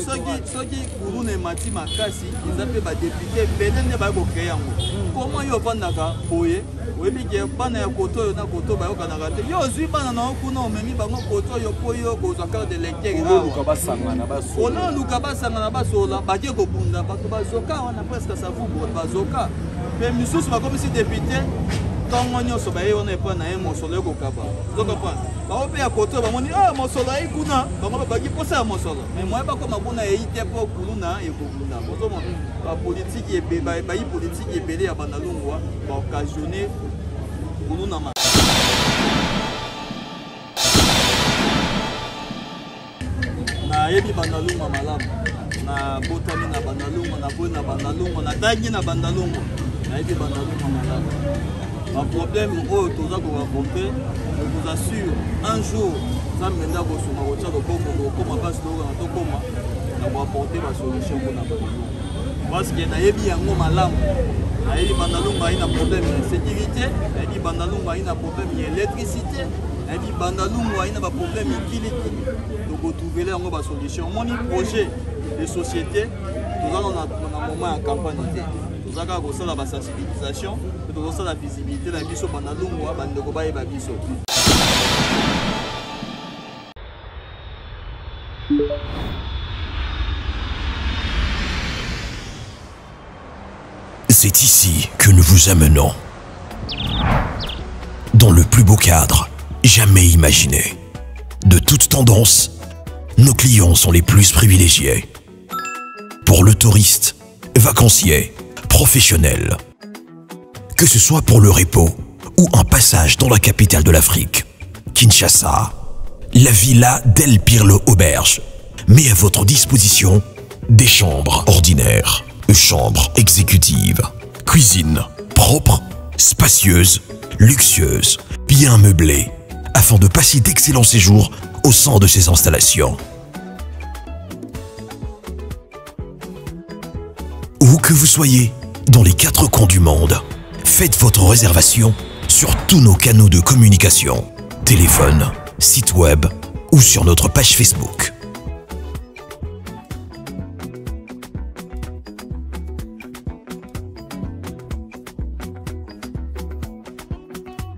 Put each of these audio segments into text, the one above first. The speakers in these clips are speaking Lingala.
Lelo soki kuluna emati makasi, eza mpe badéputés ebele nde baye kocréer yango. Comment yo ovandaka boye, oyebi ke bana ya koto oyo na koto bayokanaka te, yo ozwi bana na yo kuna, omemi bango koto oyo mpo yo kozwa carte d'électeur? Oluka basangana. Oluka basangana, basola, bake kobunda, bato bazoka wana presque Savubu, bato bazoka mpe misusu bakomisi député. Ntongo nyonso baye wana epai na ye, mosolo ekokaba, ozocomprendre? Bango mpe ya koto bamoni ah, mosolo ayi kuna, bango babaki mposa ya mosolo, mais moye bakoma kuna eyi te mpo kuluna ekobunda. Ozomona bapolitiki, bayi politiki ebele ya Bandalungwa baoccasionner kuluna. Nayebi Bandalungwa malamu, nabotami na Bandalungwa, naboyi na Bandalungwa, natangi na Bandalungwa, nayebi Bandalungwa malamu. Baproblème oyo toza koraconter, je vous assure, un jour Nzambe nde akosunga, kotia loboko, kokoma mpasi toyokana, tokoma na koapporter basolution mpona Bandalungwa, parce que nayebi yango malamu. Nayebi Bandalungwa ayi na problème ya sécurité, nayebi Bandalungwa ayi na problème ya électricité, nayebi Bandalungwa ayi na baproblème mikilikili. Tokotrouver yango basolution. Omoni, projet de société, toza na moment ya campagne te, toza kaka kosala basensibilisation mpe tozosala visibilité na biso Bandalungwa, bandeko bayeba biso. C'est ici que nous vous amenons. Dans le plus beau cadre jamais imaginé. De toute tendance, nos clients sont les plus privilégiés. Pour le touriste, vacancier, professionnel, que ce soit pour le repos ou un passage dans la capitale de l'Afrique, Kinshasa, la Villa Del Pirlo Auberge met à votre disposition des chambres ordinaires, chambres exécutives, cuisine propre, spacieuse, luxueuse, bien meublée, afin de passer d'excellents séjours au sein de ces installations. Où que vous soyez, dans les quatre coins du monde, faites votre réservation sur tous nos canaux de communication, téléphone, site web ou sur notre page Facebook.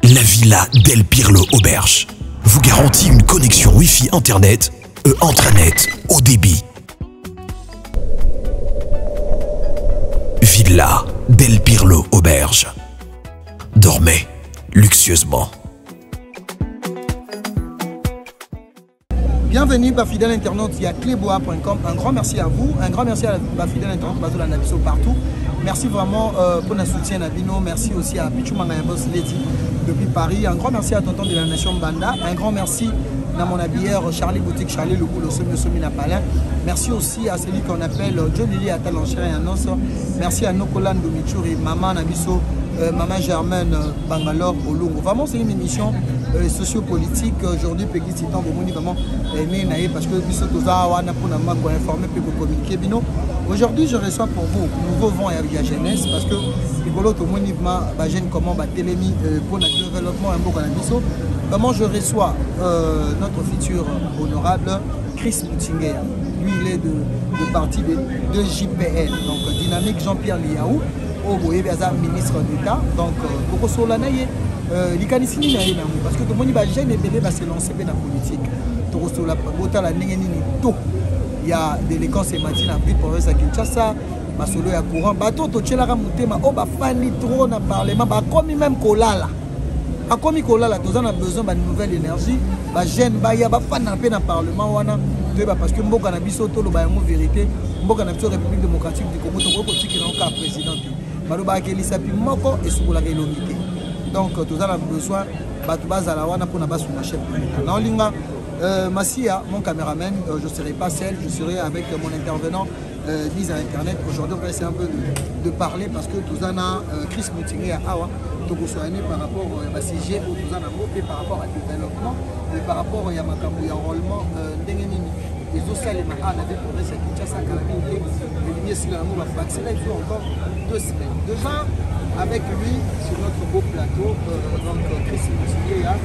La Villa Del Pirlo Auberge vous garantit une connexion Wi-Fi Internet et intranet haut débit. Villa Del Pirlo Auberge. Dormez luxueusement. Bienvenue, ba fidèle internaute, il y a cléboa.com. Un grand merci à vous, un grand merci à ba fidèle internaute, Bazola Nabiso partout. Merci vraiment pour notre soutien à Bino. Merci aussi à Pichou Mangaya Boss Lady depuis Paris. Un grand merci à Tonton de la Nation Banda. Un grand merci à mon habilleur Charlie Boutique, Charlie Loubou, le Somio Somi Napalin. Merci aussi à celui qu'on appelle John Lily Atalancher et Annonce. Merci à Nokolan Domichuri, Maman Nabiso, Maman Germaine Bangalore Olungo. Vraiment, c'est une émission sociopolitique. Aujourd'hui, Peggy Titan, Bomoni, vraiment, né naye parce que biso toza wana pour na ko informer puis ko communiquer bino. Aujourd'hui, je reçois pour vous nouveau vent ya jeunesse, parce que rigolo tomoni ma ba jeune comment ba telemi pour le développement ya mboka na biso. Vraiment, je reçois notre futur honorable Chris Mutingeya. Lui, il est de parti de JPL, donc Dynamique Jean-Pierre Lihau, oyo boyebi aza ministre d'État. Donc tokosola na ye likanisi nini na ye nango, parce que tomoni bajeune ebele base lancer mpe na politique. Tokosola, botala ndenge nini to ya délinquance emati na ville province ya Kinshasa, masolo ya courant, bato totielaka motema oyo bafandi trop na parlement, bakomi même kolala, akomi kolala. Toza na besoin ba nouvelle énergie, bajeune baya bafanda mpe na parlement wana, toyeba, parce que mboka na biso, toloba yango vérité, mboka na biso République démocratique du Congo, tokoki kotikela yango kaka président te. Balobaka elisapi moko esukolaka elongi te. Donc toza na besoin bato bazala wana mpona basunga chef de l'État. Naolinga Massia, mon caméraman, je ne serai pas seul, je serai avec mon intervenant mise à Internet. Aujourd'hui, on va essayer un peu de parler parce que Tozana, Chris Moutingue awa, tokosoyane par rapport à sujet oyo toza nango mpe par rapport à développement et par rapport ya makambo ya enrôlement, ndenge nini ezosalema awa na ville province ya Kinshasa. Kala mingi te, elingi esila yango, bavacciner, il faut encore 2 semaines déjà. Avec lui sur notre beau plateau, donc Chris Moutingue,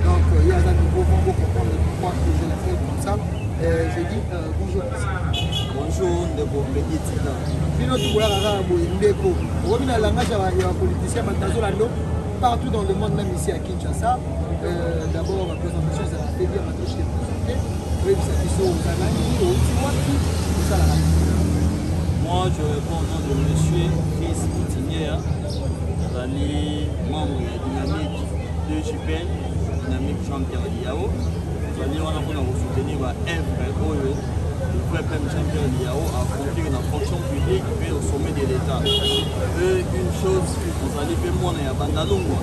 donc il y a un nouveau vent pour comprendre pourquoi je l'appelle comme ça. Je dis bonjour Chris. Bonjour ndeko Peggy Tika. Bino tokolaka kaka boye ndeko. Okomi na langage ya ba politiciens bato bazolanda partout dans le monde même ici à Kinshasa. D'abord la présentation ezalaka mpe bien bato je te présente. Oyebisa biso oza nani, outi wapi, osalaka nini. Moi je réponds au nom de monsieur Chris Moutinea, azali membre ya dynamique 2JPL, dynamique Jean-Pierre Liao. Tozali wana mpona kosoutenir ba œuvre oyo le vrai PM Jean-Pierre Liao a accomplir na fonction publique mpe au sommet de l'État. Et une chose, tozali mpe mwana ya Bandalungwa.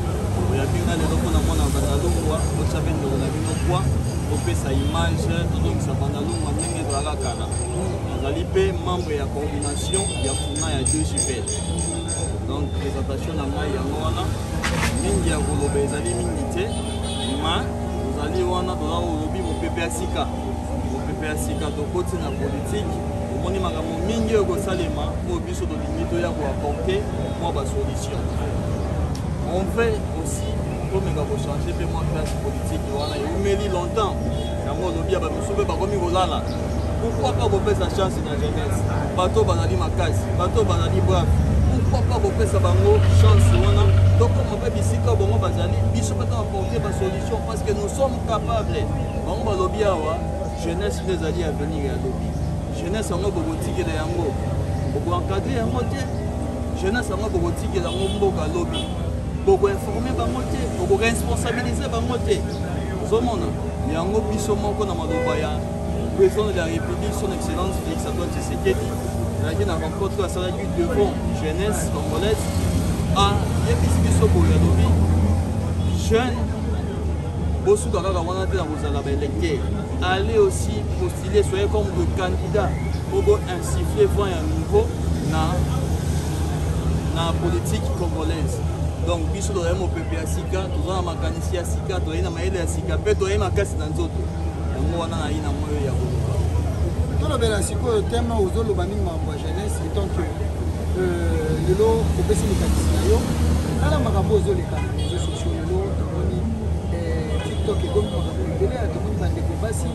Oyabi nga lelo mpona mwana ya Bandalungwa, otya mpe ndeko na bino poids, topesa image, tozongisa Bandalungwa ndenge ezalaka kala. Nazali mpe membre ya coordination ya funa ya 2JPL. Donc présentation na ngai yango wana, mingi ya koloba ezali mingi te, ma tozali wana toza kolobi mopepe ya sika, mopepe ya sika, tokoti na politike, omoni makambo mingi oyo ekosalema oyo biso tolingi toya koapporte mwa basolution. On veut aussi tomeka kochange mpe mwa classe politique wana eumeli longtemps, yango olobi ya bamisusu mpe bakomi kolala. Pourquoi pas kopesa chance na jeunesse, bato bazali makasi, bato bazali brave, pourquoi pas kopesa bango chance wana, tokoma mpe bisika bango bazali, biso mpe toapporte basolution parce que nous sommes capables. Bango balobi awa jeunesse nde ezali avenir ya lobi. Jeunesse yango bokotikela yango, bokoencadre yango te. Jeunesse yango bokotikela yango mboka lobi, bokoinforme bango te, bokoresponsabilize bango te. Ozomona yango biso moko na maloba ya président de la République, son excellence Félix Antoine Tshisekedi, azalaki na rencontre oyo asalaki devant jeunesse congolaise, ayebisi biso boye, alobi jeune bosuka kaka wana te na kozala baélecteur, allez aussi postuler, soyez comme le candidat po bo insuffler vent ya nouveau na politique congolaise. Donc biso tozali mopepe ya sika, toza na makanisi ya sika, tozali na mayele ya sika mpe tozali makasi na nzoto. Yango wana nayi na moyo ya koloba. Tolobela sikoyo thème ozoloba mingi makambo ya jeunesse, étant que lelo opesi likanisi na yo, tala makambo ozoleka na réseaux sociaux lelo, tomoni TikTok ekomi makambo ebele, tomoni bandeko basi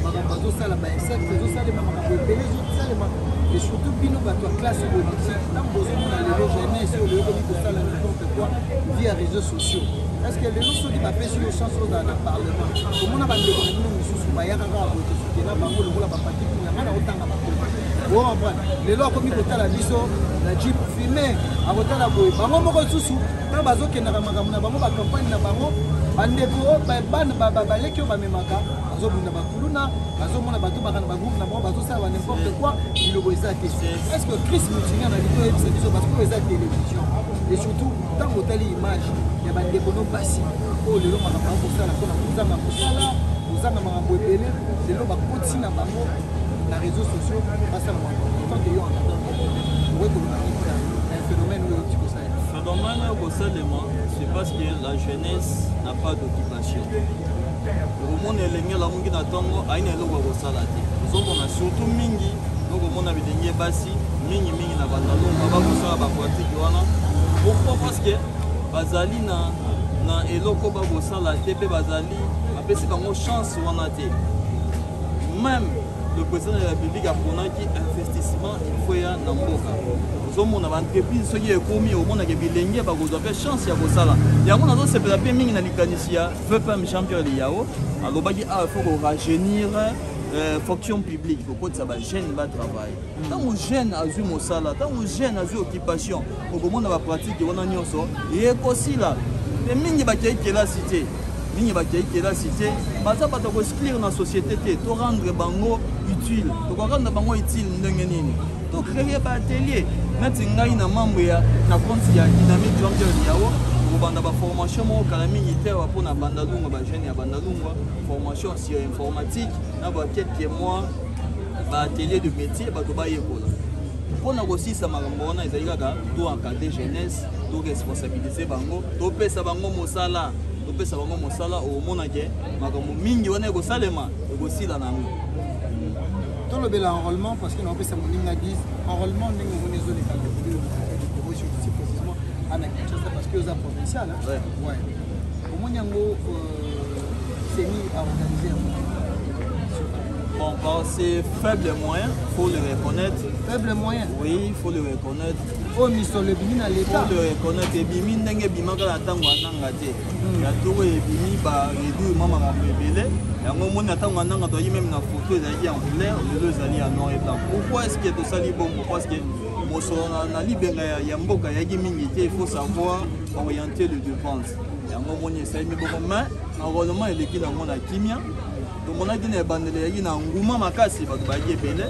makambo azosala, bainsecte ezosalema, makambo ebele ezosalema, et surtout bino bato ya classe politique, ntango bozomona lelo jeunesse oyo lelo ekomi kosala n'importe quoi via réseaux sociaux, est ce que lelo soki bapesi yo chance ozala na parlement, komona bandeko na bino mosusu bayaka kaka boye tosutena bango lokola bapati kuna nga na kotanga bakoma ocomprendre, lelo akomi kotala biso na jeep fume, akotala boye bango moko susu ntango bazokendaka makambo na bango, bacampagne na bango, bandeko bana baleki oyo bamemaka bazobunda bakuluna, bazomona bato baka na bagroupe na bango bazosala ba n'importe quoi, lilobo eza te. Est ce que Chris Mutinga na lito oyebisa biso, parce que oyo eza télévision, et surtout ntango otali image ya bandeko no basi oyo lelo makambo bakosala mpona kozanga mosala, kozanga makambo ebele, lelo bakotisi na bango na réseaux sociaux basala makambo, tant que yo encadreur okoki koloba nini na phénomène oyo oti kosalema? Phénomène oyo kosalema, c'est parce que la jeunesse n'a pas d'occupation. Okomona elenge alamuki na ntongo ayi na eloko ya kosala te. Ozomona surtout mingi okomona bilenge basi mingimingi na Bandalungwa bakosala bapratique wana. Pourquoi? Parce que bazali na eloko bakosala te, mpe bazali bapesi bango chance wana te. Même le président de la République aponaki investissement il faut ya na mboka, ozomona baentreprise soki ekomi, omonaka bilenge bakozwa mpe chance ya kosala yango. Nazosepela mpe mingi na likanisi ya VPM Jean-Pierre Liao, alobaki awa faut korajeunir fonction publique, kokotisa bajeune batravaille. Ntango jeune azwi mosala, ntango jeune azwi occupation, okomona bapratique wana nyonso ekosila. Mpe mingi bakei kelasi te, mingi bakei kelasi te, baza bato koexclure na société te, torendre bango utile. Tokorendre bango utile ndenge nini? Tocréer baatelier. Neti ngai na membre ya na compte ya dynamique Jean-Pierre Liao, kobanda baformation moko kala mingi te awa mpona Bandalungwa, bajeune ya Bandalungwa, formation sur informatique na ba quelques mois, baatelier de métier, bato bayekola mpona kosilisa makambo wana. Ezali kaka to encadre jeunesse, to responsabilise bango, topesa bango mosala, topesa bango mosala, okomona ke makambo mingi wana ekosalema, ekosila na yango. Tolobela enrôlement, parce que naopesa moninga 10 enrôlement ndenge omoni ezoleka na République du Congo, surtout précisément ana Kinshasa, parce que oza provincial. Ouais, omoni yango, CENI aorganize yango. Bon, par ces faibles moyens, il faut le reconnaître. Faible moyen? Oui, il faut le reconnaître. Oyo misolo ebimi na l'État. Faut le reconnaître. Ebimi ndenge ebimaka na ntango ya Nanga te. Ya toko ebimi, baréduire mwa makambo ebele. Yango omoni, na ntango ya Nanga toyaki même na photo ezalaki en couleur, lelo ezali ya noir et blanc. Pourquoi est ce que tosali bongo? Parce que mosolo na libenga ya mboka eyaki mingi te. Il faut savoir orienter le dépense. Yango omoni esalemi bongo, mais enrôlement eleki nango na kimia. Tomonaki na ebandeli eyaki na nguma makasi, bato bayaki ebele,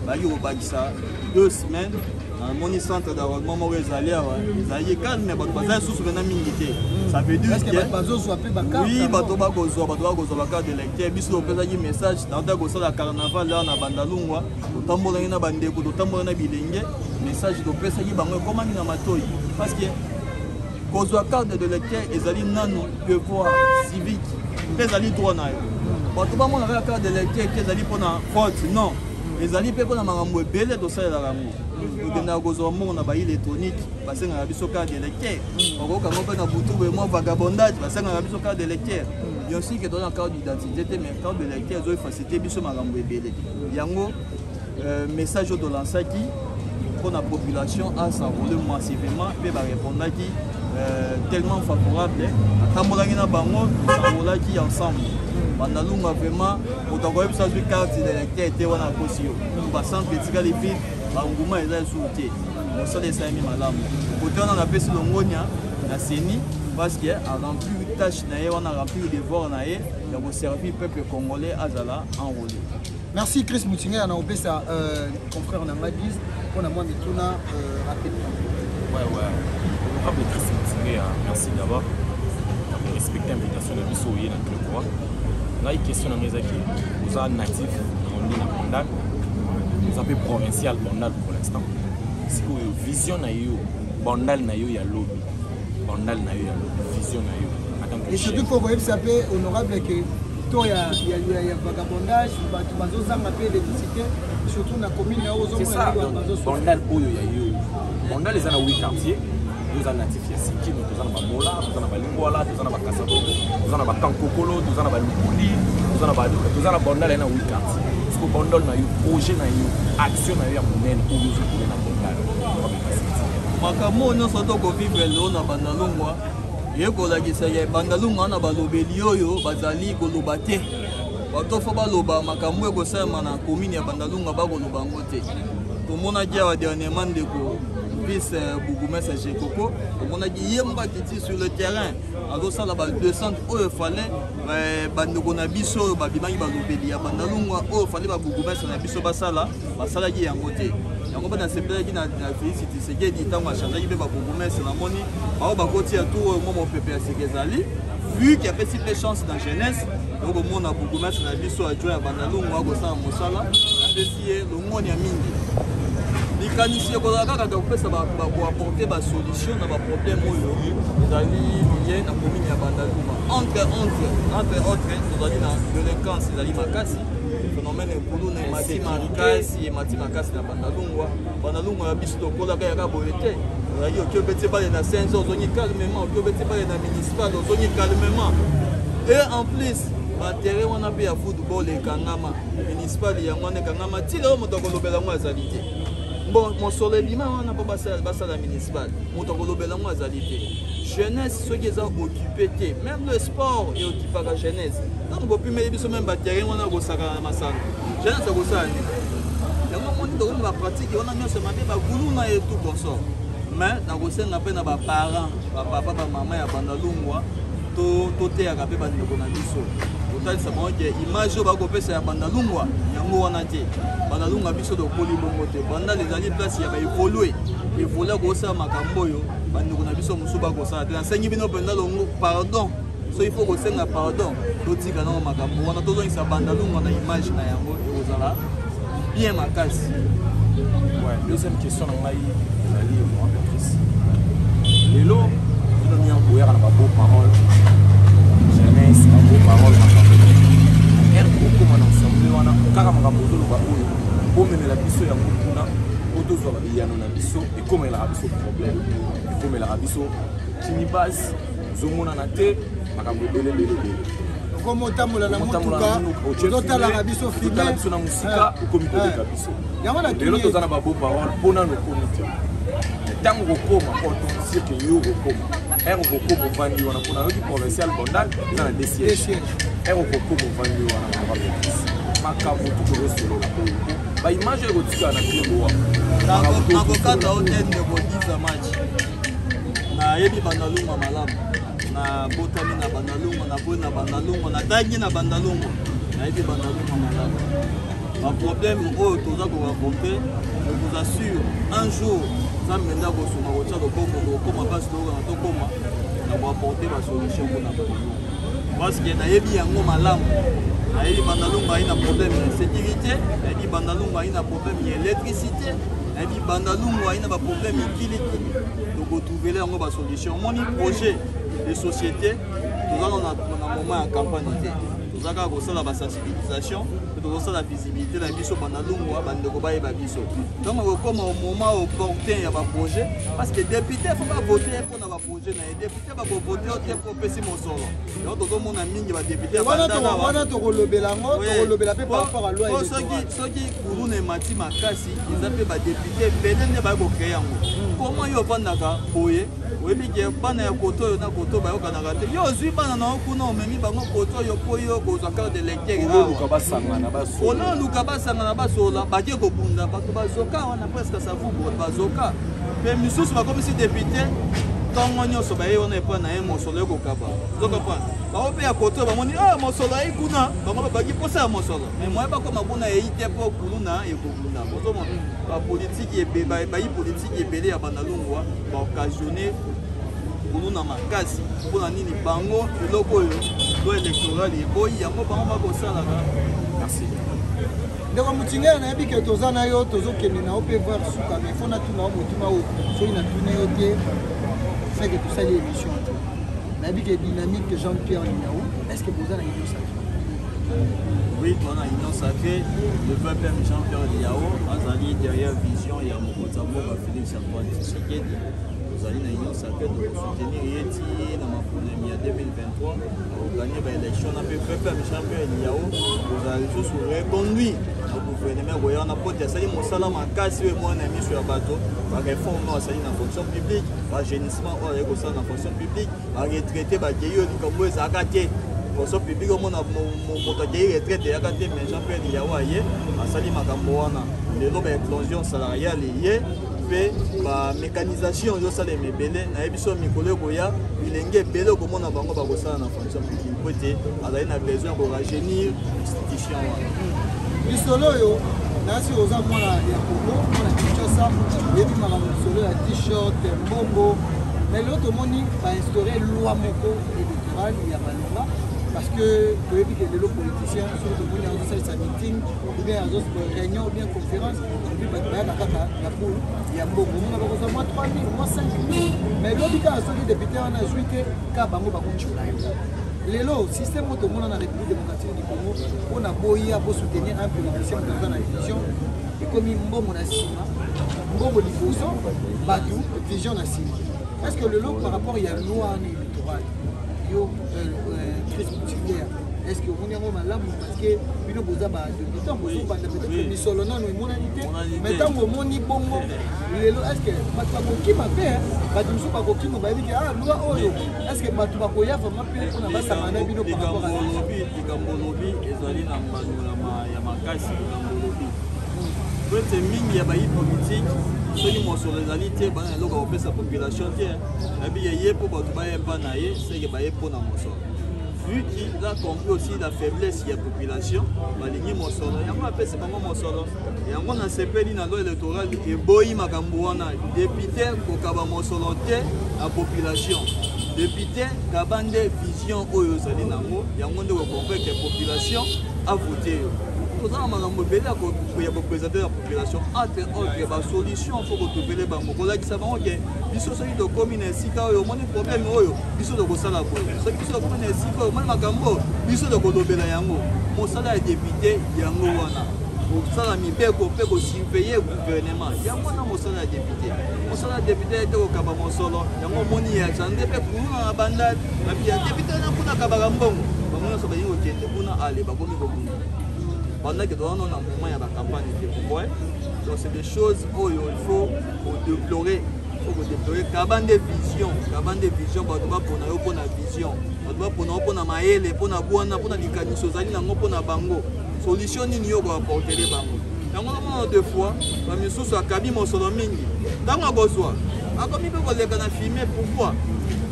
bayaki kobakisa 2 semaines. Namoni centre d'enrôlement moko ezali awa, ezalaki calme, bato baza lisusu mpena mingi te. Ça veut dire que bazozwa mpe bacarte? Oui, bato bakozwa bacarte d'électeur. Biso topesaki message nauta kosala carnaval awa na Bandalungwa, totambolaki na bandeko, totambolaki na bilenge. Message topesaki bango ekomaki na matoi, parce que kozwa carte de lecteur ezali nano devoir civique mpe ezali droit na yo. Bato bamona kaka carte de lecteur te ezali mpona vote, non, ezali mpe mpona makambo ebele tosalelaka yango. Tokendaka kozwa mbongo na bayi électronique, basengaka biso carte de lecteur. Bakokango mpe na butu boye, mwa vagabondage, basengaka biso carte de lecteur. Bien sûr ke toza na carte d'identité te, mais carte de lecteur ezofacilité biso makambo ebele. Yango message oyo tolansaki mpona population as'enrôler massivement, mpe barépondaki tellement favorable. Atambolaki na bango, tosambolaki ensemble. Bandalunga vraiment, moto akoyebisa azwi carte d'électeur te, wana akosi yo. Bacentre etikali vide, banguma eza lisusu te, mosala esalemi malamu. Kote wana napesi longonia na CENI, parce que aremplir tâche na ye wana, aremplir devoir na ye ya koservir peuple congolais azala enrôlé. Merci Chris Moutinga. Na opesa confrère na ngai 10 mpona mwa mituna rapidement. Ouais. Honorable Chris Moutinga, merci d'abord de respecter l'invitation de biso oye na Club Roi. Ngai question na ngai ezaki, oza natif ondi na Bandal, oza mpe provincial Bandal pour l'instant. Sikoyo vision na yo, Bandal na yo ya lobi, Bandal na yo ya lobi, vision na yo en tant que Et surtout, faut koyebisa mpe honorable ke to ya vagabondage, bato bazozanga mpe électricité, surtout na commune na yo. C'est ça. Donc Bandal oyo ya yo, Bandal eza na 8 quartier. Yo oza natif ya Sikime, toza na Bamola, toza na Balingwala, toza na Bakasabogo, toza na Bakankokolo, toza na Balukuli, toza na Bandal ya na 8 quartier. Parce que Bandal na yo, projet na yo, action na yo ya monene oyo ozokule na Bandal? Makambo oyo nyonso tokovivre lelo na Bandalungwa, ye kolakisa ya Bandalungwa wana, balobeli oyo bazali koloba te. Bato fo baloba makambo ekosalema na commune ya Bandalungwa, bakoloba yango te. Tomonaki awa dernièrement ndeko vice bourgmestre Jekoko, tomonaki ye moko akiti sur le terrain, azosala badescente oyo fallait bandeko na biso oyo babimaki balobeli ya Bandalungwa, oyo fallait babourgmestre na biso basala, basalaki yango te. Yango mpe nasepelaki na Félix Tshisekedi ntango achangeaki mpe babourgmestre. Namoni bao bakoti ya tour oyo, mwa mopepe ya sika ezali, vu ke apesi mpe chance na jeunesse. Okomona bourgmestre na biso adjoint ya Bandalungwa akosala mosala, apesi ye longoni ya mingi. Likanisi ekozala kaka kopesa, koapporter basolution na baproblème oyo ezali lié na commune ya Bandalungwa. Entre autres, tozali na délinquance ezali makasi, phénomène ekuluna emati makasi, emati makasi na Bandalungwa. Bandalungwa ya biso tokolaka yaka boye te. Ozalaki oki obeti bale na 5, ozongi calmement, oki obeti bale na municipal, ozongi calmement. Et en plus, baterrain wana mpe ya football ekangama, municipal yango wana ekangama ti lelo, moto akolobela yango azali te. Bon, mosolo ebima wana mpo basala municipal, moto akolobela yango azali te. Jeunesse soki eza occupé te, même le sport eoccupaka jeunesse. Ntango bopimeli biso même baterrain wana kosakana na masano, jeunesse akosala nini? Yango moni tokomi bapratique wana nyonso mabe, baguluna ye tout consort. Mais nakosenga mpe na baparent, bapapa, bamama ya Bandalungwa, toteyaka mpe bandeko na biso, kotalisa bango ke image oyo bakopesa ya Bandalungwa yango wana te. Bandalungwa biso tokoli bongo te. Bandal ezali place ya baévolué, évolué kosala makambo oyo bandeko na biso mosusu bakosala te. Nasengi bino mpenza longo pardon, so il faut kosenga pardon, totika nango makambo wana, tozongisa Bandalungwa na image na yango, ekozala bien makasi. Ouais, deuxième question na ngai ezali, honorable Chris, lelo bino miyango boyaka na babeau parole, jeunesse, babeau parole, makambo ere kokóma na assemblée wana, kaka makambo ozoloba oyo bomemela biso yango kuna po tozwa biyano na biso, ekomelaka biso problème, ekomelaka biso kinibase, ozomonana te, makambo ebele ebele ebele. Okoma otambola na motuka, ozotalaka biso. Filme biso na mosika, okomi koleka biso. Lelo toza na ba beau parole mpo nano okomi te. Ntango okokoma, mpo sûr que yo okokoma, ere okokoma ovandi wana, mpona yoki provincial Bandal eza na deux siège. Ere okokoma ovandi wana, makambo tu tozosolola oyo, baimage oyo ekotikala na Cleboa. Nakokata o te, ndeko Giza Match. Nayebi Bandalungwa malamu. Nabotami na Bandalungwa, naboyi na Bandalungwa, natangi na Bandalungwa, nayebi Bandalungwa malamu. Baproblème oyo toza koraconter, je vous assure, un jour Nzambe nde akosoma kotia loboko, kokoma mpasi toyokana, tokoma na koapporter basolution mpona Bandalungwa, parce que nayebi yango malamu. Nayebi Bandalungwa ayi na problème ya sécurité, nayebi Bandalungwa ayi na problème ya électricité, nayebi Bandalungwa ayi na baproblème ekilikili. Tokotrouvele yango basolution. Omoni, projet de société, toza na moment ya campagne te, toza kaka kosala basensibilisation mpe tozosala visibilité na biso Bandalungwa, bandeko bayeba biso. Donc ekokoma au moment opportun ya baprojet, parce que député faut bavote mpona baprojet na ye. Député bakovote yo te mpo opesi mosolo. Donc tozomona mingi badéputé. Wana tokolobela yango, tokolobela mpe par rapport à loi. Soki kuluna emati makasi, eza mpe badéputé ebele nde baya kocréer yango. Comment yo ovandaka boye, oyebi ke bana ya koto oyo na koto bayokanaka te, yo ozwi bana na yo kuna, omemi bango koto oyo mpo yo kozwa carte d'électeur? Oluka basangana. Oluka basangana, basola, bake kobunda, bato bazoka wana presque Savubu bazoka. Mpe misusu bakomisi député, ntongo nyonso baye wana epai na ye, mosolo ekokaba. Ozocomprendre? Bango mpe ya koto bamoni ah, mosolo ayi kuna, bango babaki mposa ya mosolo, mais moye bakoma kuna eyi te mpo kuluna ekobunda. Ozomona bapolitiki, bayi politiki ebele ya Bandalungwa baoccasionner kuluna makasi. Mpona nini? Bango eloko oyo loi électorale eboyi, yango bango bakosalaka. Merci. Ndeko Mutinga, nayebi ke toza na yo, tozokende na yo mpe voir suka, mais faut natuna yo motuna oyo. Soki natuna yo te, seke tosali émission te. Nayebi ke dynamique Jean Pierre Lihau, est ce que boza na union sacrée? Oui, toza na union sacrée. Le peuple Jean Pierre Lihau azali derrière vision ya mokonzi ya mboka Félix Antoine Tshisekedi. Tozali na union sacrée, tokosoutenir ye ti na maponami ya 2023, akogagner baélection na mpe peuple Jean Pierre Lihau kozala lisusu reconduit na gouvernement koya wana, po te asali mosala makasi oyo emona na miso ya bato. Bareforme oyo asali na fonction publique, barajeunissement oyo azali kosala na fonction publique, baretraité bakei, oyo likambo oyo ezalaka te. Fonction publique, omona moto akei retraite, eyaka te, mais Jean Pierre Lihau aye, asali makambo wana. Lelo baéclosion salariale ye mpe bamécanisation ezosalema ebele. Nayebi so mikolo ekoya, bilenge ebele okomona bango bakosala na fonction publique, po ete azali na besoin ya korajeunir institution wana. Lisolo oyo nasi, oza mwana ya Congo, mwana Kinshasa, oyebi makambo lisolo ya t-shirt, mbongo. Mais lelo tomoni bainstaure loi moko électorale ya malonga, parce que toyebi ke lelo politicien, soki tomoni azosalisa meeting ou bien azo réunion ou bien conférence, et puis bato bayaka kaka na poule ya mbongo. Omona bakozwa mwa 3000, mwa 5000, mais lobi kaka soki député wana azwi te, kaka bango bakotiola yo. Lelo système oyo tomona na République démocratique du Congo, mpona boya bosoutenir un politicien, moto aza na vision, ekomi mbongo na nsima, mbongo liboso, bato vision na nsima. Est ce que lelo, par rapport ya loi wana électorale, yo Chris Mutinga, est ce que omoni yango malamu? Parce que bino boza badébutant, bozobanda, peut-être misolo nano emonani te, mais ntango omoni bongo lelo, est ce que bato bakokima mpe? Bato mosusu bakokima, bayebi ke ah, loi oyo, est ce que bato bakoya vraiment mpe mpona basangana na bino par rapport à Likambo olobi ezali na mbano ya makasi. Likambo olobi po ete mingi ya bayi politike, soki mosolo ezali te, bana eloko ya kopesa population te. Nayebi ye ye mpo bato bayemba na ye, seke baye mpo na mosolo. Vu qu'il a compris aussi la faiblesse ya population, balingi mosolo, yango apesi bango mosolo. Yango nasepeli na loi électorale eboyi makambo wana. Député kokaba mosolo te na population. Député, kaba nde vision oyo ozali nango, yango nde koconvaincre population avote yo. Toza na makambo ebele ya koprésenter na population, entre autres basolution. Faut kotopele bango, kolakisa bango ke biso soki tokómi na esika oyo, omoni problème oyo, biso tokosala boye. Soki biso tokómi na esika oyo, omoni makambo oyo, biso tokolobela yango. Mosala ya député yango wana, kosala mibeko mpe kosurveiller gouvernement, yango wana mosala ya député. Mosala ya député ete kokaba mosolo. Yango omoni ya jande mpe kuluna na Bandal, babi ya député wana kuna akabaka mbongo. Bango nyonso balingi kokende kuna, ale bakomi kobunda pendant que toza na moment ya bacampagne te. Vous voyez, donc c'est des choses oyo il faut kodéplorer, faut kodéplorer. Kaba nde vision, kaba nde vision. Bato bapona yo mpona vision, bato bapona yo mpona mayele, mpona bwana, mpona likanisi ozali nango mpona bango. Solution nini yo koapporter bango? Yango nomona deux fois bamisusu akabi mosolo mingi, ntango akozwa akomi mpe koleka na filme. Pourquoi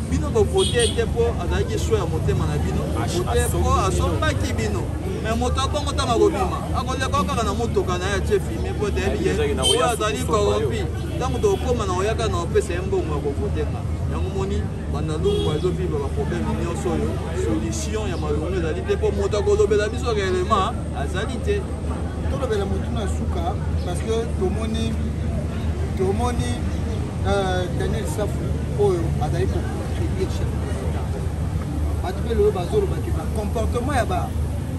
bino bovote te? Mpo azalaki choix ya motema na bino, vote mpo asombaki bino. Mais moto abongo, ntango akobima, akoleka kaka na motoka na ye, atie filme, mpo toyebi ye oyo azali corrompu. Ntango tokóma na oyaka na opesa ye mbongo ya kovotenga yango, moni Bandalungwa ezovivre baproblème nyonso oyo, solution ya malongo ezali te, mpo moto akolobela biso réellement azali te. Tolobela motu na suka, parce que tomoni Daniel Safu oyo azali kocontredire chef de l'État. Bato mpe lelo bazolobaki bacomportement ya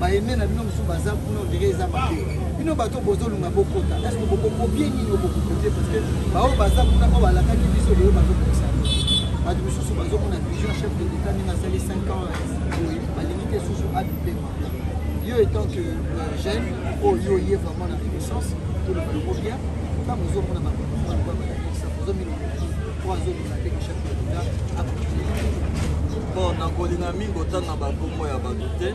baene na bino mosusu baza kuna, on dirait eza mabe. Bino bato bozolunga bokota, est ce que bokokopie nini bokokopie? Parce que baoyo baza kuna, oyo balakaki biso, lelo bazokokisa. Bato mosusu bazomona vision chef de l'État ndenge asali 5 ans boye, balingi te susu abipe mandat. Yo étant que jeune oyo ye vraiment na renaissance, toloba yango bien, ntango ozomona bacomportement lokola badakisa, ozomilobela nini po azolinga te que chef de l'État acontinue? Bon, nakolinga mingi kotanga bakombo ya bato te,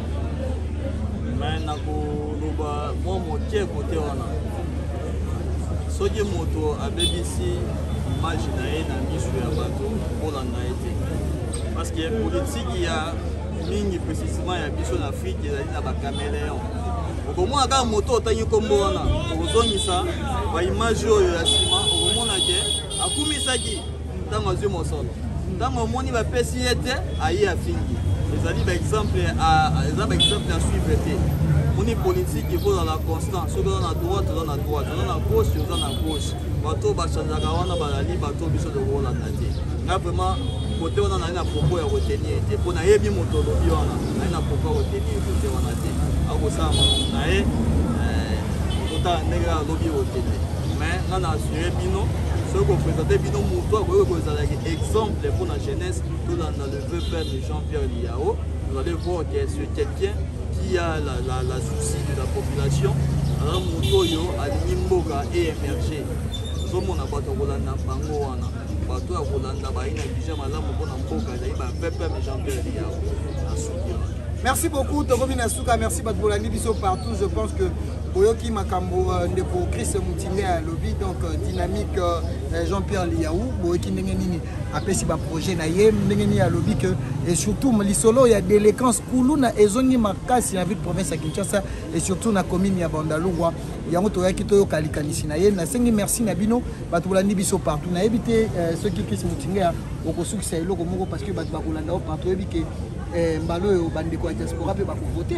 mais nakoloba mwa moke kote wana. Soki moto abebisi image na ye na miso ya bato, kolanda ye te, parce que politike ya mingi, précisement ya biso na Afrique, ezali na bacaméléon. Okomona kaka moto otangi nkombo wana, okozongisa baimage oyo ya nsima, okomona ke akumisaki ntango azwi mosolo, ntango omoni bapesi ye te, aye afingi. Ezali baexemple, eza baexemple ya suivre te. Moni, politique il faut ozala constant. Soki oza na droite, oza na droite, oza na gauche, oza na gauche. Bato bachangeaka wana bazali bato biso tokolanda te. Nga vraiment kote wana nali na propos ya kotenir te, mpo nayebi moto olobi wana. Nali na propos ya kotenir kote wana te. Akosala makambo na ye, totala ndenge alobi okende. Mais nga na assure bino, soki koprésente bino moto akoki kozalaki exemple mpo na jeunesse, tolanda le VPM Jean-Pierre Lihau. Vous allez voir que c'est quelqu'un qui a la souci de la population. Alors moto oyo alingi mboka eémerger, ozomona bato ya kolanda bango wana, bato ya kolanda bayi na vision malamu mpona mboka, ezali ba VPM Jean-Pierre Lihau. Na suki wana. Merci beaucoup, tokomi na suka. Merci bato bolandi biso partout. Je pense que boyoki makambo ndeko Chris Mutinge alobi. Donc dynamique Jean-Pierre Lihau, boyoki ndenge nini apesi baprojet na ye, ndenge nini alobi que, et surtout lisolo ya délinquance, kuluna ezongi makasi na ville province ya Kinshasa et surtout na commune ya Bandalungwa. Yango toyaki toyoka likanisi na ye. Nasengi merci na bino bato bolandi biso partout. Nayebi te soki Chris Mutinge okosukisa eloko moko, parce que bato bakolanda yo partout. Oyebi ke mbala oyo bandeko ya diaspora mpe bakovote.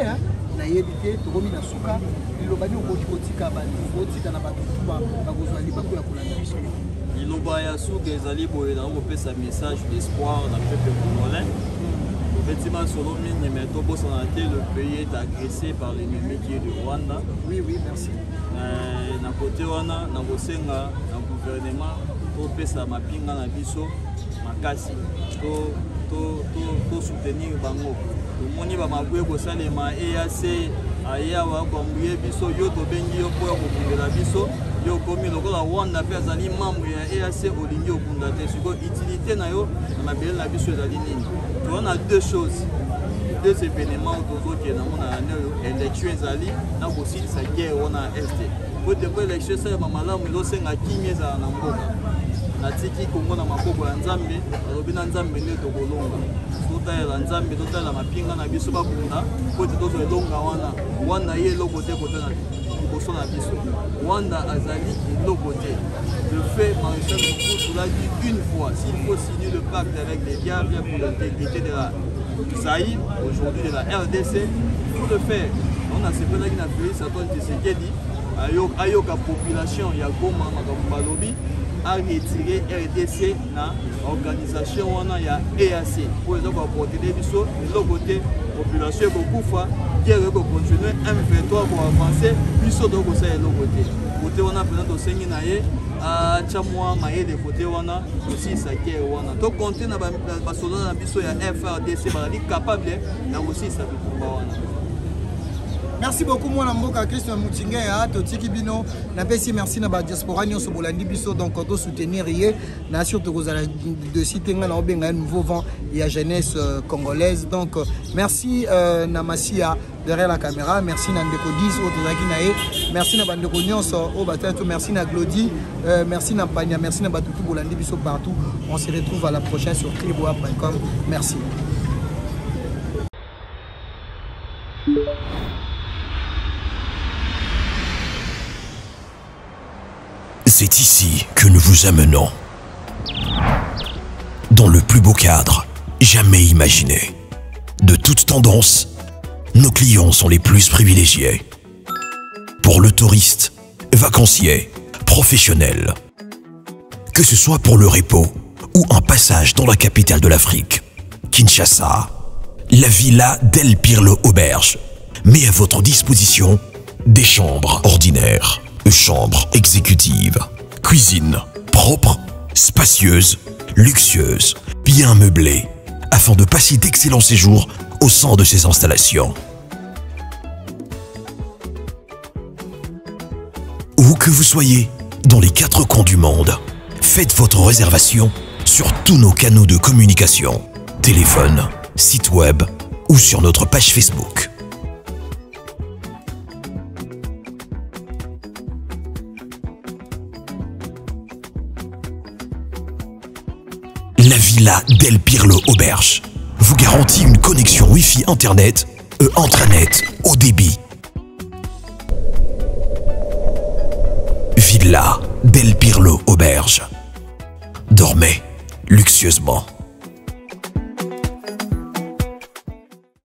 Nayebi te, tokomi na suka, liloba nini okoki kotika, kotika na bato tu bakozwa libaku ya kolanda biso? Liloba ya suka ezali boye: na kopesa message d'espoir na peuple congolais. Tobeti masolo mingi, mais tobosana te, le pays est agressé par l'ennemi qui est le Rwanda. Oui, merci. Na kote wana, na kosenga na gouvernement topesa mapinga na biso makasi, tosoutenir bango. Tomoni bamabwe kosalema, EAC aye awa koambuye biso. Yo tobengi yo mpo ya kobundela biso, yo okomi lokola Rwanda mpe azali membre ya EAC, olingi okunda te. Sikoyo utilité na yo na mabele na biso ezali nini? Toza na deux choses, deux événements oyo tozokende yango na année oyo: élection ezali na kosilisa guerre wana ya Est. Po ete po élection esalema malamu, ezosenga kimia ezala na mboka. Natiki Kongo na maboko ya Nzambe. Alobi na Nzambe nde tokolonga. Totalela Nzambe, totalela mapinga na biso babunda po ete tozwa elonga wana. Rwanda ye eloko te kote na liboso na biso. Rwanda azali eloko te. Le fait maréchal Mobutu l'a dit une fois: s'il faut signer le pacte avec les diables pour l'intégrité de la Zaïre, aujourd'hui de la RDC, il faut le faire. On a sepelaki na Félix Antoine Tshisekedi ayoka population ya Goma makambo balobi, aretire RDC na organisation wana ya EAC oyo eza koapporter biso eloko te. Population ekokufa, guerre ekocontinue, M23 koavance, biso tokosala eloko te. Kote Kote wana mpenza tosengi na ye atya mwa mayele kote wana, kosilisa guerre wana. Tokonte na basoda na biso ya FRDC, bazali capable ya kosilisa bitumba wana. Merci beaucoup mwana mboka Christian Mutingeya, totiki bino, napesi merci na ba diaspora nyonso bolandi biso, donc to soutenir ye na surtout kozala de cité nga na obenga nouveau vent ya jeunesse congolaise. Donc merci na Masia derrière la caméra, merci na ndeko 10 oyo tozalaki na ye, merci na bandeko nyonso oyo batali to, merci na Glody, merci na Panya, merci na bato tout bolandi biso partout. On se retrouve à la prochaine sur cleboa.com. Merci. C'est ici que nous vous amenons. Dans le plus beau cadre jamais imaginé. De toute tendance, nos clients sont les plus privilégiés. Pour le touriste, vacancier, professionnel, que ce soit pour le repos ou un passage dans la capitale de l'Afrique, Kinshasa, la Villa Del Pirlo Auberge met à votre disposition des chambres ordinaires, chambres exécutives, cuisine propre, spacieuse, luxueuse, bien meublée, afin de passer d'excellents séjours au sein de ces installations. Où que vous soyez, dans les 4 coins du monde, faites votre réservation sur tous nos canaux de communication, téléphone, site web ou sur notre page Facebook. La Villa Del Pirlo Auberge vous garantit une connexion Wi-Fi Internet et intranet haut débit. Villa Del Pirlo Auberge. Dormez luxueusement.